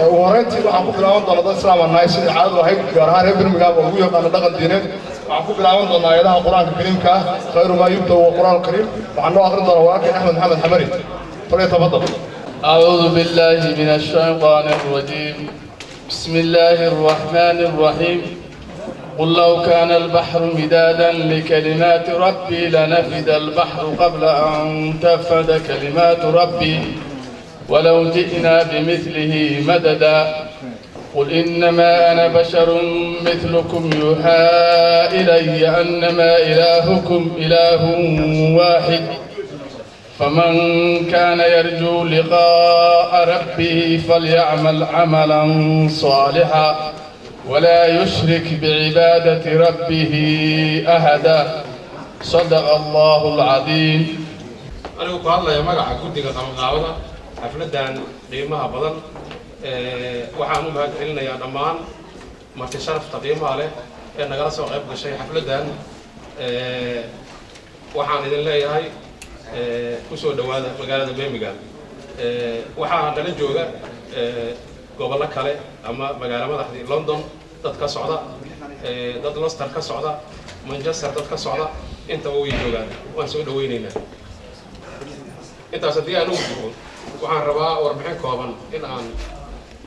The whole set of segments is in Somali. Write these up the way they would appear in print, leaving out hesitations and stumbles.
Ugu horreyntii waxaan ku bilaaban doonaa, dad islaam aan nahay, sidii caadadu ahayd, gaar ahaan reer Birmingham oo ugu yaqaano dhaqan diineed, waxaan ku bilaaban doonaa aayadaha Qur-aanka Kariimka ah. خير ما يبدأ هو القرآن الكريم. Waxaan noo akhrin doonaa walaalkeen Axmed Maxamed Xamari. فليتفضل. أعوذ بالله من الشيطان الرجيم. بسم الله الرحمن الرحيم. قل لو كان البحر مدادا لكلمات ربي لنفد البحر قبل أن تنفد كلمات ربي ولو جئنا بمثله مددا. قل إنما أنا بشر مثلكم يوحى إلي أنما إلهكم إله واحد، فمن كان يرجو لقاء ربه فليعمل عملا صالحا ولا يشرك بعبادة ربه أحدا. صدق الله العظيم. Anigu ku hadlaya magaca guddiga qabanqaabada xafladdan qiimaha badan, waxaan u mahad celinayaa dhammaan marti sharafta qiimaha leh ee nagala soo qayb gashay xafladdan. Waxaan idin leeyahay, kusoo dhowaada magaalada Birmingham. Waxaa nala jooga gobollo kale ama magaalo madaxdii London dad ka socda, dad Leicester ka socda, Manchester dad ka socda, intaba way joogaan, waan soo dhawaynaynaa. Intaas haddii aan ugu gudbo, waxaan rabaa warbixin kooban in aan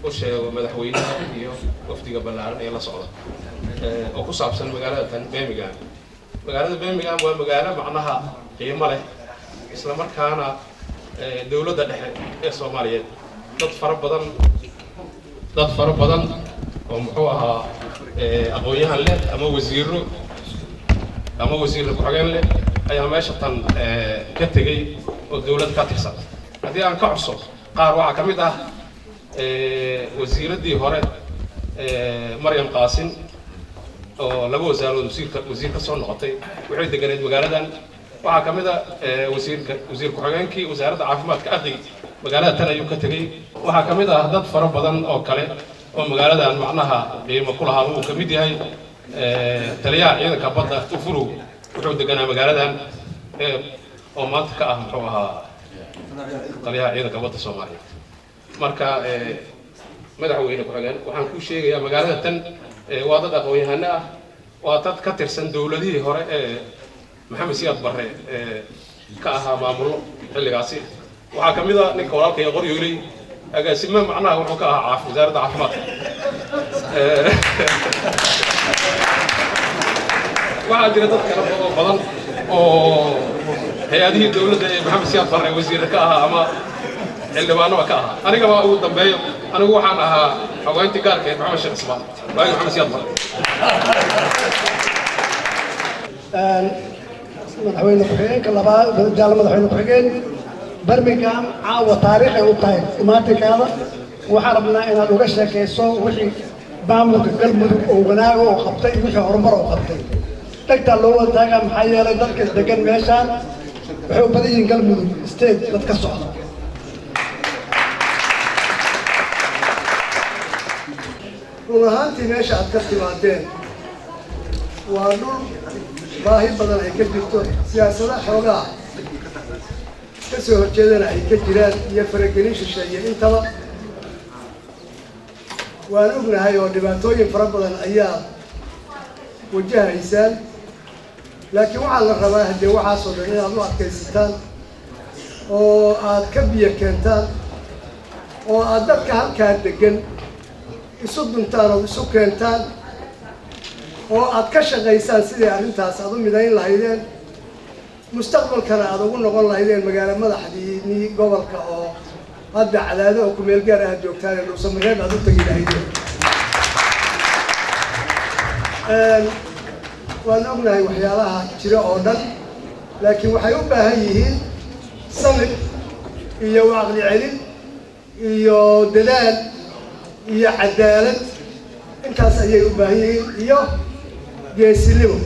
u sheego madaxweynaha iyo wafdiga ballaaran ee la socda oo ku saabsan magaalada tan Birmingham. Magaalada Birmingham waa magaalo macnaha qiimo leh, isla markaana dowladda dhexe ee Soomaaliyeed dad fara badan oo muxuu ahaa aqoon-yahan leh ama wasiiro ama wasiirra ku-xigeen leh ayaa meesha tan ka tegey oo dowlad ka tirsan. Haddii aan ka xuso qaar, waxaa ka mid ah wasiiraddii hore Maryam Qaasin oo laba wasaarood wasiir ka soo noqotay, waxay deganeed magaaladan. Waxaa ka mid a wasiirka wasiir ku-xigeenkii wasaaradda caafimaadka aqi, magaalada tan ayuu ka tegey. Waxaa ka mid ah dad fara badan oo kale oo magaaladan macnaha qiimo ku lahaa, uu ka mid yahay taliyaha ciidanka badda Ufurow, wuxuu deganaa magaaladan, oo maanta ka ah muxuu ahaa taliyaha ciidanka badda Soomaaliya. Marka madaxweyne ku-xigeen, waxaan kuu sheegayaa magaalada tan waa dad aqoon-yahano ah, waa dad ka tirsan dowladihii hore ee Maxamed Siyaad Barre ka ahaa maamullo xilligaasi. Waxaa ka mid a ninka walaalkaya Qoryooley, agaasime macnaha wuxuu ka ahaa wasaaradda caafimaadka. Waxaa jira dad kale oo badan oo hay-adihii dowladda ee Maxamed Siyaad Barre wasiirre ka ahaa ama xildhibaanoba ka ahaa. Anigaba ugu dambeeyo, anigu waxaan ahaa xogeyntii gaarka ee Maxamed Sheekh Ismaan waagi Maxamed Siyaad Barre. Madaxweyne ku-xigeenka labaad, jaal madaxweyne ku-xigeen, Birmingham caawa taariikhay u tahay imaatinkaada. Waxaan rabnaa inaad uga sheekayso wixii maamulka Galmudug oo wanaaga oo qabtay iyo wixii horumar oo qabtay. Dhegtaa loo wada taagaa, maxaa yeelay dadka degan meeshaan waxay u badan yihiin Galmudug State dad ka socda. Run ahaantii, meesha aad ka timaadeen waa dhul baahi badan ay ka jirto, siyaasada xoogaa ka soo horjeedana ay ka jiraan iyo faragelin shisheeye intaba. Waan ognahay oo dhibaatooyin fara badan ayaa wajahaysaan, laakiin waxaa la rabaa haddee waxaasoo dhan inaad u adkaysataan oo aad ka biyo keentaan oo aad dadka halkaa degan isu duntaan ood isu keentaan oo aad ka shaqaysaan sidii arrintaas aad u midayn lahaydeen. Mustaqbalkana aada ugu noqon lahaydeen magaalo madaxdiinii gobolka oo hadda Cadaado oo kumeel gaar aad joogtaan ee Dhuusamareeb aad u tegi lahaydeen. Waan ognahay waxyaalaha jira oo dhan, laakiin waxay u baahan yihiin samir iyo caqli celin iyo dadaal iyo cadaalad. Intaas ayay u baahan yihiin, iyo geesinimo.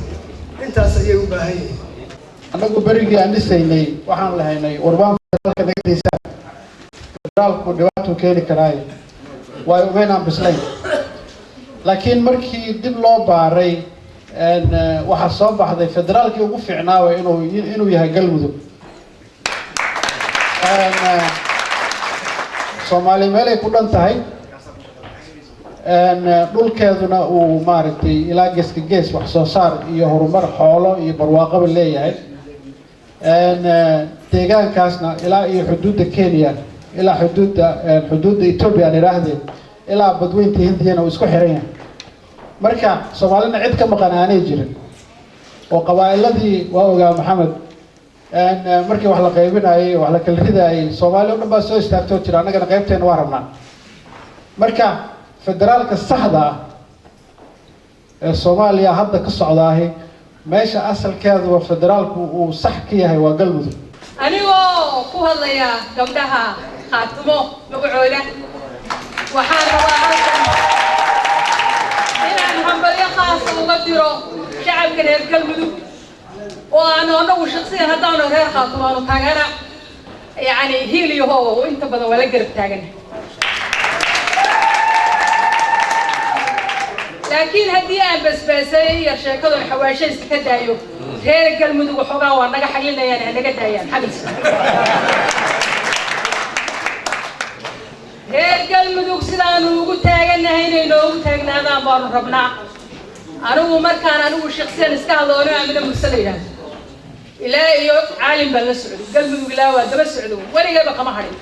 Intaas ayay u baahan yihiin. Annagu berigii aan dhisaynay waxaan lahaynay warbaan federaalka naga daysaan, federaalku dhibaatuu keeni karaaye, waayo umaynaan bislayn. Laakiin markii dib loo baaray, waxaa soo baxday federaalkii ugu fiicnaawa inuu yahay Galmudug. Soomaali meelay ku dhan tahay, dhulkeeduna uu maaragtay ilaa geeska gees wax soo saar iyo horumar xoolo iyo barwaaqaba leeyahay. Deegaankaasna ilaa iyo xuduudda Kenya, ilaa xuduudda Ethiopia aan idhaahdeen, ilaa badweynta Hindiyana uu isku xiran yahay. Marka Soomaalina cid ka maqan aanay jirin oo qabaa'iladii waa ogaa Maxamed markii wax la qaybinayay, wax la kala ridaayay, Soomaali o dhan baa soo istaagtoo jira, annagana qaybteena waa rabnaa. Marka federaalka saxda ah ee Soomaaliya hadda ka socdaahi, meesha asalkeeduba federaalku uu sax ka yahay waa Galmudug. Anigoo ku hadlaya gabdhaha Khaatumo magacooda, waxaan rabaa halkan inaan hambalyo khaasa uga diro shacabka reer Galmudug oo aanu anagu shaksiyan haddaanu reer Khaatumo aanu taageera yacni hiil iyo hoow inta badan waa la garab taagana. Laakiin haddii aan basbaasay yar sheekadon xawaashayska ka daayo, reer Galmudug waxoogaa waa naga xaglinayaan, ha naga daayaan xaglis. Reer Galmudug sidaanu ugu taagannahay inay noogu taagnaadaan baanu rabnaa. Anigu markaan anigu shaksiyan iska hadlo, ono Aamina Murse la yidhaahdo, ilaa iyo caalim baan la socday Galmudug, ilaa waa daba socdo, weligayba kama hadhin.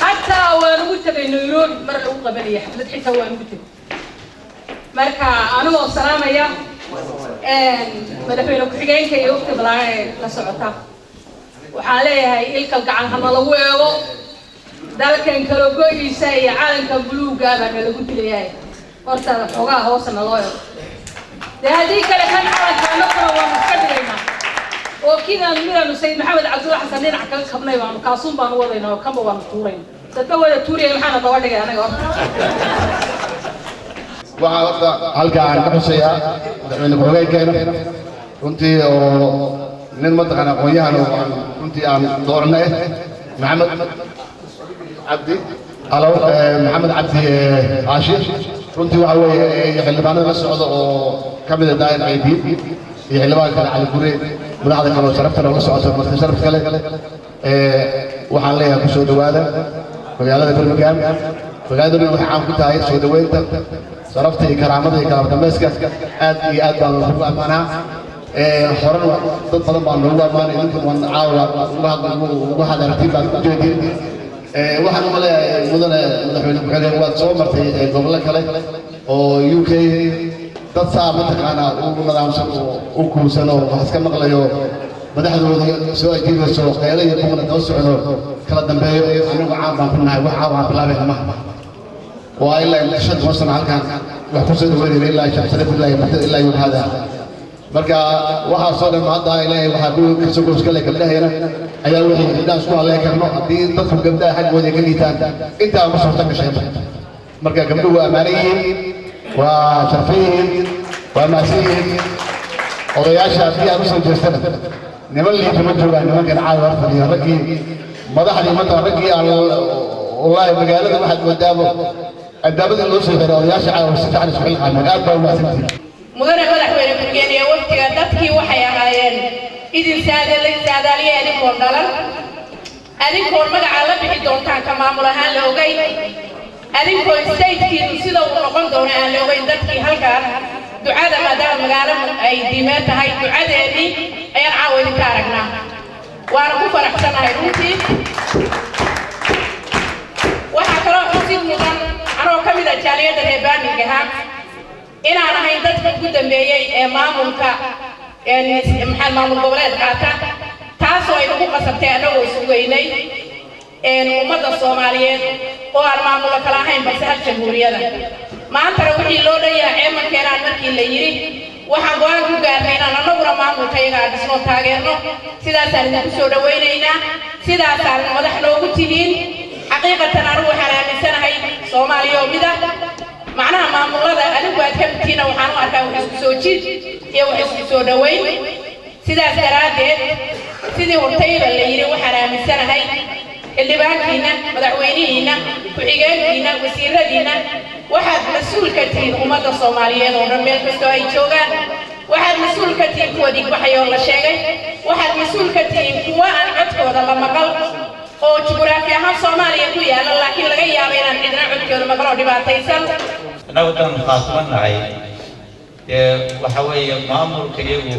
Xataa waan ugu tegay Nairobi mar lagu qabanaya xaflad, xitaa waan ugu tegay. Marka anigoo salaamaya madaxweyne ku-xigeenka iyo wafti balaaran ee la socota, waxaan leeyahay ilka gacan hana lagu eego dalkan kala go-iisa iyo calanka buluugga baa nalagu dilayahay. Horta xoogaa hoose naloo eego dee, haddii kale kan calanka anaguna waanu iska dhigaynaa oo kiinaanu midaanu Sayid Maxamed Cabdulla Xasan dhinac kaga kabnay baanu kaasuun baanu wadaynaa oo kanba waanu tuurayna, dadba wada tuuraya, maxaana daba dhigay anaga horta? Waxaa horta halka aan ka xusayaa madaxweyne ku-xigeenkeena runtii oo nin mataqaana aqoon-yahan oo aan runtii aan dooranay, Maxamed Cabdi halo, Maxamed Cabdi Caashi. Runtii waxa weeye xildhibaanada la socda oo ka mid ah Daa'ir Caydiid iyo xildhibaan kale Cali Gure, madaxda kale oo sharafta loola socota, marti sharaf kale, waxaan leeyahay ku soo dhowaada magaalada Birmingham. Magaalada Birmingham waxay caan ku tahay soo dhoweynta, sharafta iyo karaamada iyo kalaama dambayska. Aad iyo aad baa loogu ammaanaa, horena dad badan baa loogu ammaanay, idinkuna waan caawa uga hadla uga hadartiin baad ku jeedin. Waxaan uma leeyahay mudane madaxweyne ku-xigeen, waad soo martay gobollo kale oo UK, dad saa mataqaanaa u nidaamsan oo u kuusan oo wax iska maqlayo, madaxdooda soo ajiibayso, qaylo iyo buqna daba socdo, kala dambeeyo, anigu caan baan ku nahay. Wax caawa aan bilaabayna maha, waa ilaa 15 sano halkan wax ku soo dhaweynayna, ilaa Sheekh ilaa iyo ilaa yowm hada. Marka waxaasoo dhan hadda Ilaahay waxaa ku kasoo goosgalay gabdhaheena ayaa wixii gabdhaha isku halleen karno. Haddii dadku gabdhaha xaggooda ka liitaan, intaa ma suurta gashay. Marka gabdhuhu waa ammaanan yihiin, waa sharfan yihiin, waa mahadsan yihiin. Odayaasha haddii aad usoo jeestana, niman liita ma joogaan. Nimankan caawa hor fadhiyo, raggii madaxdii mata, raggii aan wallaahi magaalada waxaad moodaabo albaabada loo soo xiray. Odayaasha caawa si fiican isku xilqaameen, aad baa umahadsantihiin. Mudane madaxweyne ku-xigeen iyo waftiga, dadkii waxay ahaayeen idin saadaaliye adinkoon dhalan, adinkoon magacaa la bixi doontaan ka maamul ahaan la ogeyn, adinkoo statekiinu sida uu noqon doono aan la ogeyn. Dadkii halkaan ducada, maadaama magaalo ay diimeed tahay, ducadeennii ayaan caawa idinka aragnaa, waana ku faraxsanahay runtii. Waxaa kaloo xusid mudan, anoo ka mid ah jaaliyadda reer Birmingham, inaan ahayn dadka ugu dambeeyey ee maamulka Maxaa maamul goboleed qaata, taasoo ay nagu qasabtay annagoo sugaynay ummadda Soomaaliyeed oo aan maamullo kala ahayn balse hal jamhuuriyada. Maantana wixii loo dhan yahay ceemarkeenaan markii la yidhi, waxaan go'aan ku gaarnay inaan annaguna maamulka iyaga aan dhisno, taageerno. Sidaasaan idinku soo dhawaynaynaa, sidaasaan madax noogu tihiin. Xaqiiqatan anigu waxaan aaminsanahay Soomaaliya oo mid ah. Macnaha maamullada adigu aad ka midtihiina waxaan u arkaa wax isku soo jiid iyo wax isku soo dhowayn. Sidaas daraaddeed, sidii hortayba la yidhi, waxaan aaminsanahay xildhibaankiinna, madaxweynihiinna, ku-xigeenkiinna, wasiiradiinna, waxaad mas-uul ka tihiin ummadda Soomaaliyeed oo dhan meel kastoo ay joogaan. Waxaad mas-uul ka tihiin kuwa dhigbaxay oo la sheegay. Waxaad mas-uul ka tihiin kuwa aan codkooda la maqal oo juquraafi ahaan Soomaaliya ku yaalla, laakiin laga yaabo inaan cidna codkooda maqal oo dhibaataysan. Annagu haddaanu Khaatuma nahay, dee waxa weeye maamulka iyagu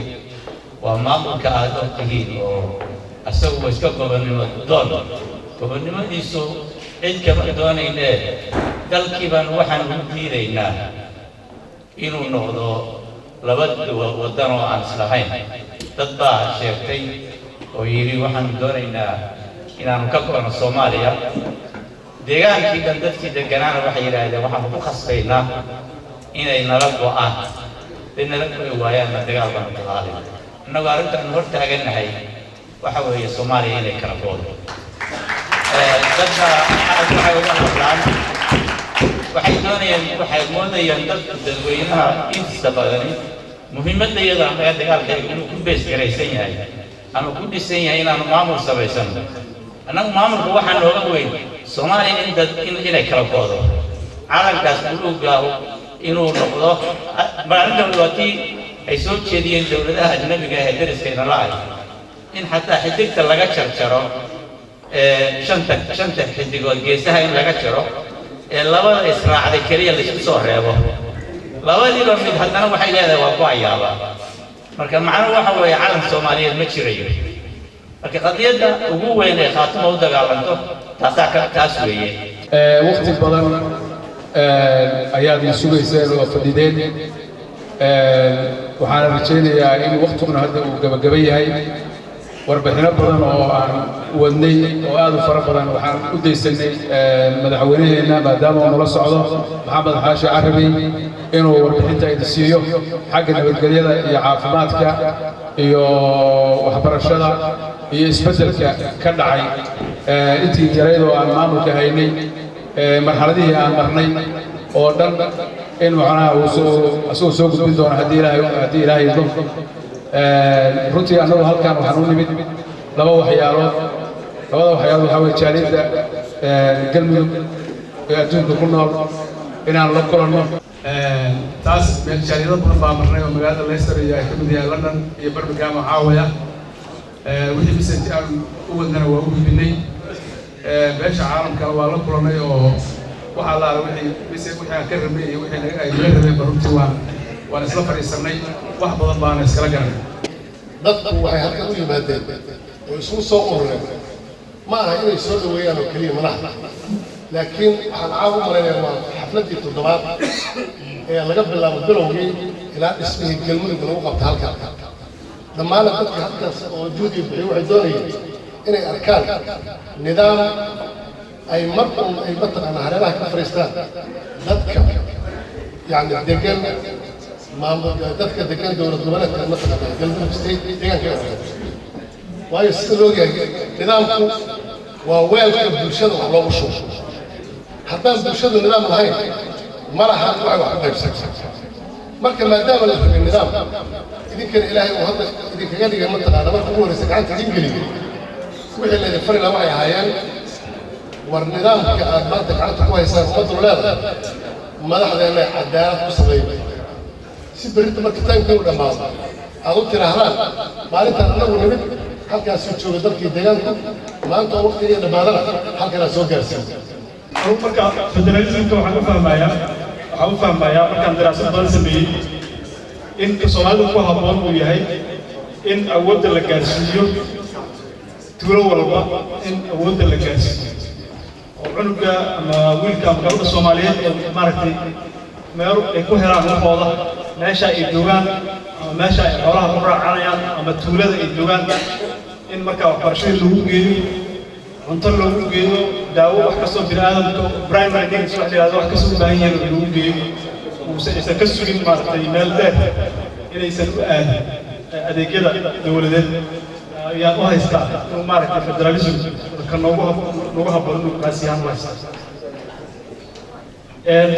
waa maamulka aada og tihiin oo asagu waa iska gobonnimo doon. Gobonnimadiisu cid kama doonaynee, dalkii baan waxaan u diidaynaa inuu noqdo laba waddan oo aan islahayn. Dad baa sheegtay oo yidhi waxaanu doonaynaa inaanu ka go'no Soomaaliya. Deegaankii dhan dadkii degganaana waxay yidhaahdeen waxaanu ku khasbaynaa inay nala go'aan, haday nala go'i waayaanna dagaal baanu ka qaadayna. Innagu arrintaanu hor taagannahay waxa weeye Soomaaliya inay kala goodo. Dadka aad waxay uga hadlaan, waxay doonayaan, waxay moodayaan dadku, dadweynaha intiisa badani, muhiimadda iyada annaga dagaalkayga inuu ku base garaysan yahay ama ku dhisan yahay inaanu maamul samaysano. Annagu maamulka waxaa nooga weyn Soomaaliya in dad in inay kala goodo, calankaas buluugaahu inuu noqdo. Maalintan waa tii ay soo jeediyeen dowladaha ajnabiga ee dariskayna la-ay in xataa xidigta laga jarjaro, shanta xidigood geesaha in laga jaro ee labada israacday keliya laisku soo reebo. Labadiiba mid haddana waxay leedahay waa go-ayaaba. Marka macnuhu waxa weeye calan Soomaaliyeed ma jirayo. Marka qadiyadda ugu weyn ee Khaatuma u dagaalanto taasaa ka taas weeye. Waqti badan ayaad i sugayseen oo fadhideen. Waxaana rajaynayaa in waqtiguna hadda uu gabagaba yahay. Warbixino badan oo aan wadnay oo aad u fara badan waxaan u daysanay madaxweyneheenna, maadaama uu nala socdo, Maxamed Xaashi Carabi, inuu warbixinta idin siiyo xagga nabadgelyada iyo caafimaadka iyo waxbarashada iyo isbeddelka ka dhacay intii yarayd oo aan maamulka haynay, marxaladihii aan marnay oo dhan, in macnaha uu soo asagoo soo gudbin doono haddii Ilaahay idmo. Runtii annagu halkan waxaan u nimid laba waxyaalood. Labada waxyaalood waxaa weye jaaliyadda Galmudug ee adduunka ku nool inaan la kulanno. Taas jaaliyado badan baa marnay oo magaalada Leicester iyo ay ka mid yahay London iyo Birmingham oo caawaya. Wixii message aan u wadnana waa u gudbinay. Beesha caalamkana waa la kulannay oo waxa allaala wixii mise wixii aan ka rabnay iyo wixii ay naga rabeen ba runtii waan isla fadhiisanay, wax badan baana iskala garanay. Dadku waxay halkan u yimaadeen oo isugu soo urureen ma aha inay soo dhaweeyaan oo keliya madaxda, laakiin waxaan caawa u malaynayaa waa xafladdii toddobaad ee laga bilaabo bilowgii ilaa dhismihii Galmudug lagu qabta halkan. Dhammaana dadka halkaas oo juhdiga bixiyo waxay doonayeen inay arkaan nidaam ay mar un ay mataqaanaa hareeraha ka fadhiistaan dadka yacni degan maamul, dadka degan dowlad goboleedka mataqaanaa Galmudug State deegaanka ay rabeen. Waayo, sida loo ogyahay, nidaamku waa weelka bulshada wax loogu shubo. Haddaan bulshadu nidaam lahayn, ma laha waxay wax ku qaybsan. Marka maadaama la rabay nidaam, idinkana Ilaahay uu hadda idinkaga dhigay mataqaana marka ugu horreysa gacanta idin geliyey, wixii laydin fari lahaa waxay ahaayeen: war nidaamka aad maanta gacanta ku haysaan ummaddu leedahay, madaxdeenna cadaalad ku sameeyo, si berrita marka time-kii u dhammaado aad u tidhaahdaan maalintaan annagu nimid halkaasuu jooga dalkii deegaanku, maanta oo waqtigii dhammaadana halkanaa soo gaarsiin. Anugu marka federalismka waxaan u fahmayaa markaan daraasad badan sameeyey in Soomaalida ku habboon uu yahay in awoodda la gaarsiiyo tuulo walba, in awoodda la gaarsiiyo oo cunuga ama wiilka ama gabadha Soomaaliyeed oo maaragtay meel ay ku helaan waxooda meesha ay joogaan. Ama meesha ay xoolaha ku raacanayaan ama tuulada ay joogaan in markaa waxbarashadii lagu geeyo, cunto loogu geeyo, daawo, wax kastoo bini aadamka primary needs wax la yidhahdo, wax kastoo u baahan yahay loogu geeyo, uusan aysan ka sugin maaragtay meel dheer inaysan u aadin adeegyada dowladeed. Ayaan u haystaa inuu maaragtay federalism ka noogu habboon inuu kaasi yahaan u haystaa.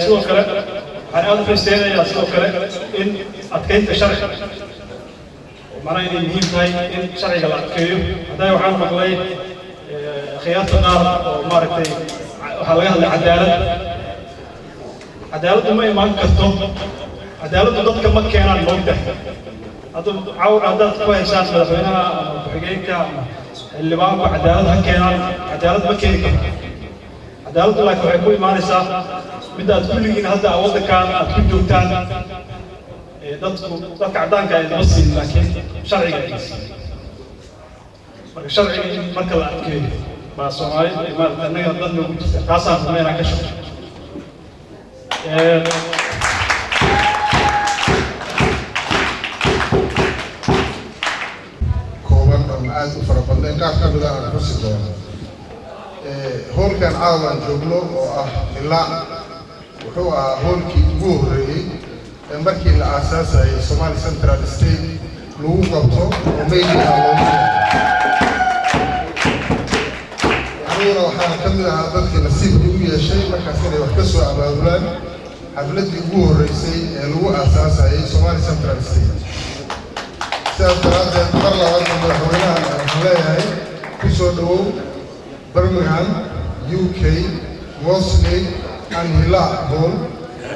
Sidoo kale waxaan aad u xiiseynayaa sidoo kale in adkeynta sharciga, macnaha inay muhiim tahay in sharciga la adkeeyo. Hadda waxaan maqlay khiyaarta qaar oo maaragtay waxaa laga hadlay cadaalad. Cadaaladdu ma imaan karto, cadaaladdu dadka ma keenaan, moogtahay. Hadda cawr haddaad ku heshaan madaxweynaha ama ku-xigeenka ama xildhibaanku cadaalad ha keenaan, cadaalad ma keeni karto. Cadaaladdu laakiin waxay ku imaanaysaa midda aad kulligiin hadda waddankan aad ku joogtaan. Dadku dadka caddaanka idima siin, laakiin sharciga idin siin. Marka sharciga in marka la adkeeyo baa Soomaali maarata annaga dad noogu jirta, taasaan rabnaa inaan ka shaqeeyo. Kooban oon aad u fara badnayn, qaar ka mida aan xusi doono. Hoolkan caawa aan joogno oo ah Hilaac wuxuu ahaa hoolkii ugu horreeyey ee markii la aasaasayay Somali Central State lagu qabto oo media loogu yeero. Aniguna waxaan ka mid ahaa dadkii nasiibka u yeeshay markaas inay wax ka soo abaabulaan xafladdii ugu horreysay ee lagu aasaasayay Somali Central State. Sidaas daraaddeed, mar labaadna madaxweynahan waxaan leeyahay ku soo dhowow Birmingham, UK, Mosley and Hilaac Hall,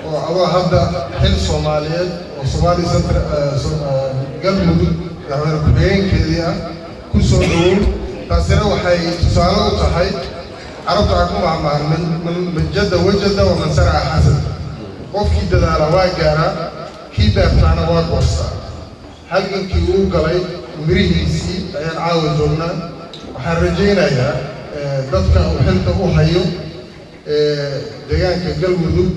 oo adoo hadda xil Soomaaliyeed oo Somali Central Galmudug madaxweyne ku-xigeenkeedii ah ku soo dhowow. Taasina waxay tusaale u tahay, Carabta waxaa ku mahmahan "من جد وجد ومن زرع حصد". Qofkii dadaala waa gaaraa, kii beertaana waa goostaa. Halgankii uu galay mirihiisii ayaan caawa joognaa. Waxaan rajaynayaa dadka uu xilka u hayo deegaanka Galmudug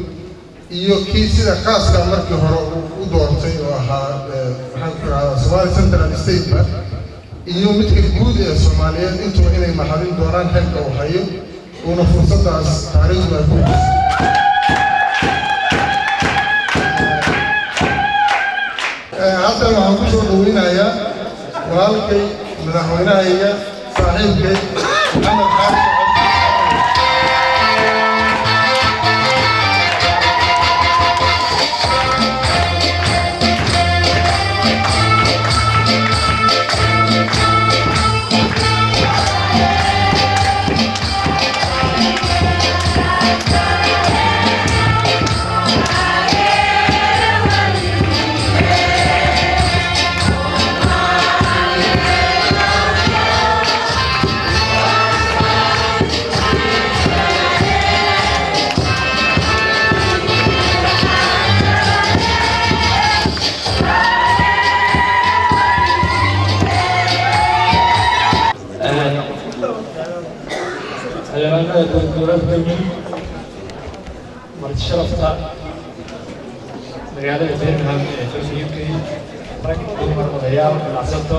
iyo kii sida khaaska markii hore uu u doortay oo ahaa, maxaan ku rahdaa, Somali Central State-ba, iyo midka guud ee Soomaaliyeed intuba inay mahadin doonaan xilka uu hayo, uuna fursaddaas taariikhdu ay ku xusay. Halkan waxaan ku soo dhaweynayaa walaalkay, madaxweynahayga, saaxiibkay Maxamed Xaashi. Xildhibaanada dowlad Galmudug, marti sharafta magaalada Birmingham ee dalka UK, rag, dumar, odayaal, ganacsato,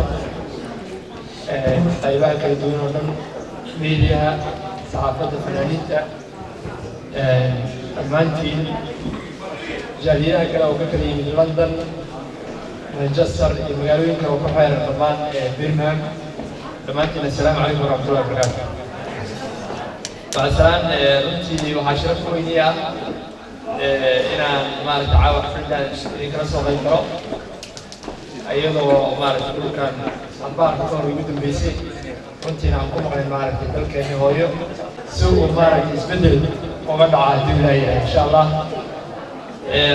qaybaha kala duwan oo dhan, miidiyaha, saxaafadda, fanaaniinta, dhammaantiin, jaaliyadaha kale oo ka kala yimid London, Manchester iyo magaalooyin kale oo ku xeeran dhammaan Birmingham, dhammaantiin assalaamu calaykum waraxmatullahi wabarakaatu. Bacsalaan, runtii waxaa sharaf weynii ah inaan maaragta caawa xafladan idinkala soo qayb galo, iyadoo maaragtay dhulkan ambaarka ka hor igu dambeysay runtiina aan ku maqlay maaragtay dalkeeni hooyo si uu maaragtay isbeddel uga dhaca haddii ilaahay insha Allah.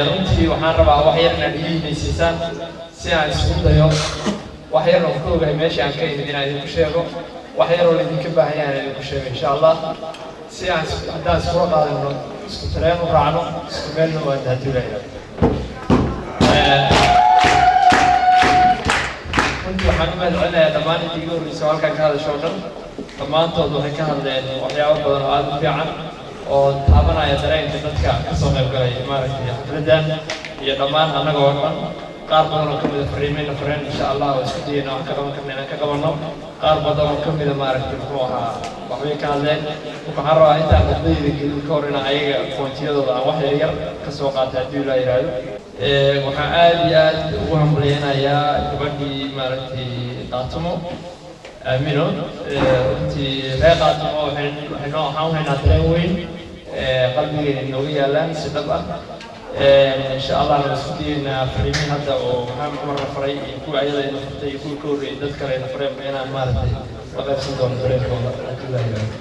Runtii waxaan rabaa wax yar inaad ii himaysiisaan si aan isugu dayo wax yar oo ka ogahay meesha aan ka imid inaan idinku sheego, wax yar oo laydinka baahan yahay inaan idinku sheego insha Allah, si aan haddaan iskula qaadano, isku tareen u raacno, isku meelna u aadno haddii ilaahay. Runtii waxaan u mahad celinayaa dhammaan intii iga horreysay oo halkan ka hadasho oo dhan. Dhammaantood waxay ka hadleen waxyaabo badan oo aada u fiican oo taabanaya dareenka dadka ka soo qayb galay maaragtay xafladdan iyo dhammaan annaga oo dhan. Qaar badan oo ka mida fariimayna fareen, insha Allah waa isku dayayna wax ka qaban karna inaan ka qabanno. Qaar badan oo ka mida, maaragtay, muxuu ahaa, waxbay ka hadleen. Marka waxaan rabaa intaan khudbadayda gelin ka hor inaan ayaga pointiyadooda aan wax yar yar ka soo qaatay, haddii ilaa yidhaahdo. Waxaan aad iyo aad ugu hambalyeynayaa gabadhii, maaragtay, Qaatumo Aamino. Runtii reer Qaatumo waxay noo waxaan u haynaa dareen weyn, qalbigeena inooga yaalaan si dhab ah. Insha Allah na isku dayeynaa fariimihii hadda oo Maxamed Cumar la faray iyo kuwii ayada ina fartay iyo kuwii ka horreeyay dad kale ina fareenba inaan, maaragtay, la qaybsan doono dareenkooda, haddii ilaa yidhaahdo.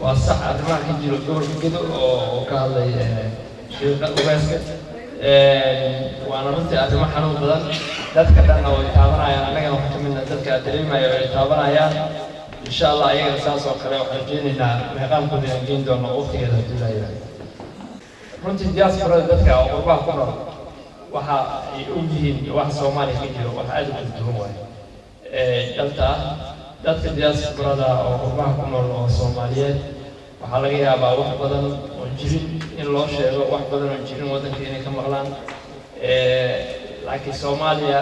Waa sax arrimaha ka jiro gobolka Gedo oo ka hadlay sheekha ugaaska, waana runtii arrimo xanuun badan, dadka dhanna way taabanayaan, annagana waxaa ka midna dadka dareemaya way taabanayaan. Insha Allah ayagana saas oo kale waxaan rajeynaynaa meeqaamkooda inaan geyn doono waqtigeeda, haddii ilaa yidhaahdo. Runtii diasporada, dadka oo qurbaha ku nool, waxa ay og yihiin waxa Soomaaliya ka jiro wax aad u kala duwan waaye. Dhabta ah, dadka diasporada oo qurbaha ku nool oo Soomaaliyeed waxaa laga yaabaa wax badan oo jirin in loo sheego, wax badan oo jirin waddanka inay ka maqlaan. Laakiin Soomaaliya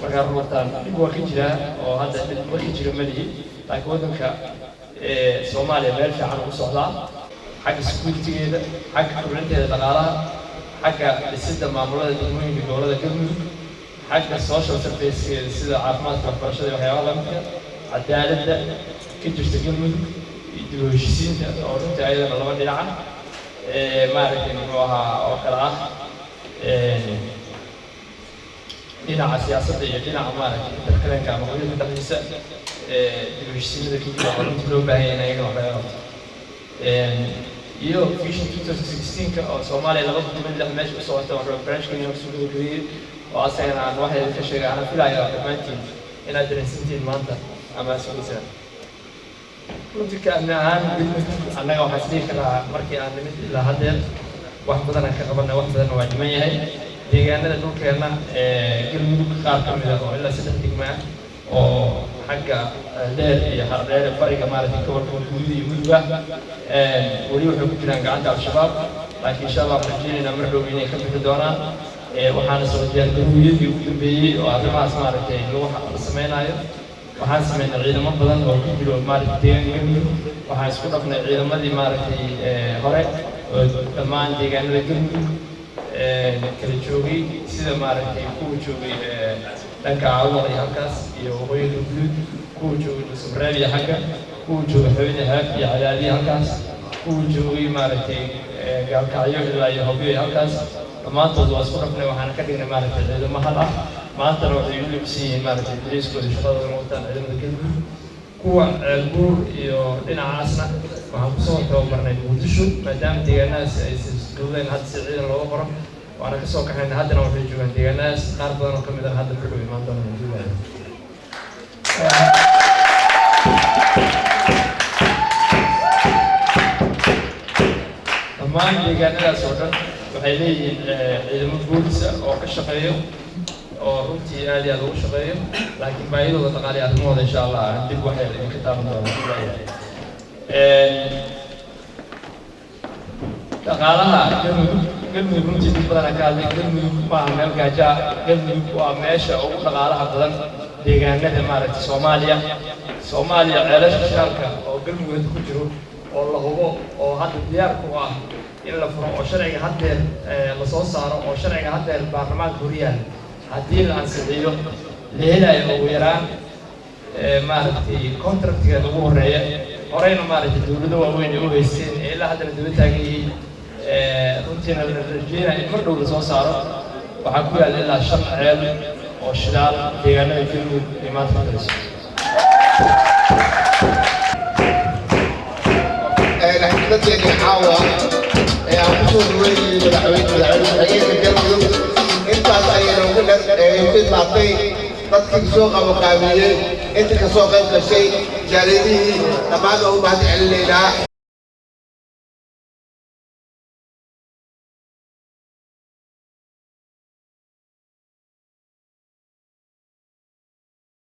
markaad ruurtaan dhib waa ka jiraa oo hadda dhib ma ka jiro malihi, laakiin waddanka Soomaaliya meel fiican ugu socdaa, xagga security-geeda, xagga kobcinteeda dhaqaalaha, xagga dhisidda maamulada degmooyinka gobollada Galmudug, xagga social servicekeeda sida caafimaadka, waxbarashada iyo waxyaabaha lamidka, cadaaladda ka jirta Galmudug iyo dib u heshiisiinta oo runtii ayadana laba dhinaca, maaragtay, muxuu ahaa, oo kale ah dhinaca siyaasadda iyo dhinaca, maaragtay, interclanka ama qabiilka dhexdiisa dib u heshiisiinada ka jira oo runtii loo baahan yahay in ayagana wax laga qabto, iyo Vision 2016ka oo Soomaaliya 2016 meesha u socota. Waan rabaa barnaamijkan inaan kusoo gabagabeeyey oo asagana aan wax yar ka sheegay, ana filayo dhammaantiin inaad dareensantihiin maanta ama aad sugaysaan. Runtii ka amni ahaan Galmudug annaga waxaan is dhihi karaa markii aan nimid ilaa haddeer wax badan aan ka qabanay, wax badanna waa dhiman yahay. Deegaanada dhulkeenna Galmudug qaar ka mid ah oo ilaa saddex degma ah oo xagga Dheer iyo Xardheere, bariga, maaragtay, gobolka Galguduud iyo Mudug ah, weli waxay ku jiraan gacanta Al-Shabaab, laakiin insha Allah waxaan rajeynaynaa mar dhow inay ka bixi doonaan. Waxaana soo diyaargarowiyadii ugu dambeeyey oo arrimahaas, maaragtay, lagu la sameynaayo. Waxaan sameynay ciidamo badan oo ku jiro, maaragtay, deegaanka Galmudug. Waxaan isku dhafnay ciidamadii, maaragtay, hore oo dhammaan deegaanada Galmudug kala joogay, sida, maaragtay, kuwa joogay dhanka Cawdaq iyo halkaas iyo waqooyiga Galguduud, kuwa joogay Dhuusamareeb iyo xagga, kuwa joogay Xubin Xeeb iyo Cadaadiya halkaas, kuwa joogay, maaragtay, Gaalkacyo ilaa iyo Hobyo iyo halkaas. Dhammaantood waa isku dhafnay, waxaana ka dhignay, maaragtay, ciidamo hal ah. Maantana waxay u lebsan yihiin, maaragtay, dariiskooda shaqadooda wataan ciidamada Galmudug. Kuwa Ceelbuur iyo dhinacaasna waxaan kusoo tababarnay Muqdisho, maadaama deegaanadaas ay fududeyn hadda si ciidan looga qoro, waana kasoo kaxaynay. Haddana waxay joogaan deegaanadaas, qaar badan oo ka mid ah hadda mar dhow imaan doonaan haddii waayo. Dhammaan deegaanadaas oo dhan waxay leeyihiin ciidamo boolisa oo ka shaqeeyo oo runtii aad iyo aad ugu shaqeeyo, laakiin baahidooda dhaqaale iyo arrimahooda insha Allah aan dib waxay idinka taaban doona. Dhaqaalaha Galmudug, Galmudug runtii dad badanaa ka hadlay. Galmudug maaha meel gaajo ah. Galmudug waa meesha ugu dhaqaalaha badan deegaanada, maaragtay, Soomaaliya. Soomaaliya ceelasha shidaalka oo Galmudug hadda ku jiro oo la hubo oo hadda diyaar ku ah in la furo oo sharciga haddeer lasoo saaro oo sharciga haddeer baarlamaanka horyaal haddii la ansixiyo la helayo ugu yaraan, maaragtay, contractigeeda ugu horeeya. Horeyna, maaragtay, dowlado waaweyn ay u haysteen ee ilaa haddana daba taagan yihiin, runtiina la rajeynaya in mar dhow lasoo saaro. Waxaa ku yaalla ilaa shan ceel oo shidaal deegaanada Galmudug ay maanta ka taliso. Xafladeeni caawa ee aan ku soo dhaweynayay madaxweyne ku-xigeenka Galmudug intaas ayay noogu dhan ku idlaatay. Dadkii soo qabanqaabiyey, inta ka soo qayb gashay, jaaliyadihii, dhammaan waa u mahad celinaynaa.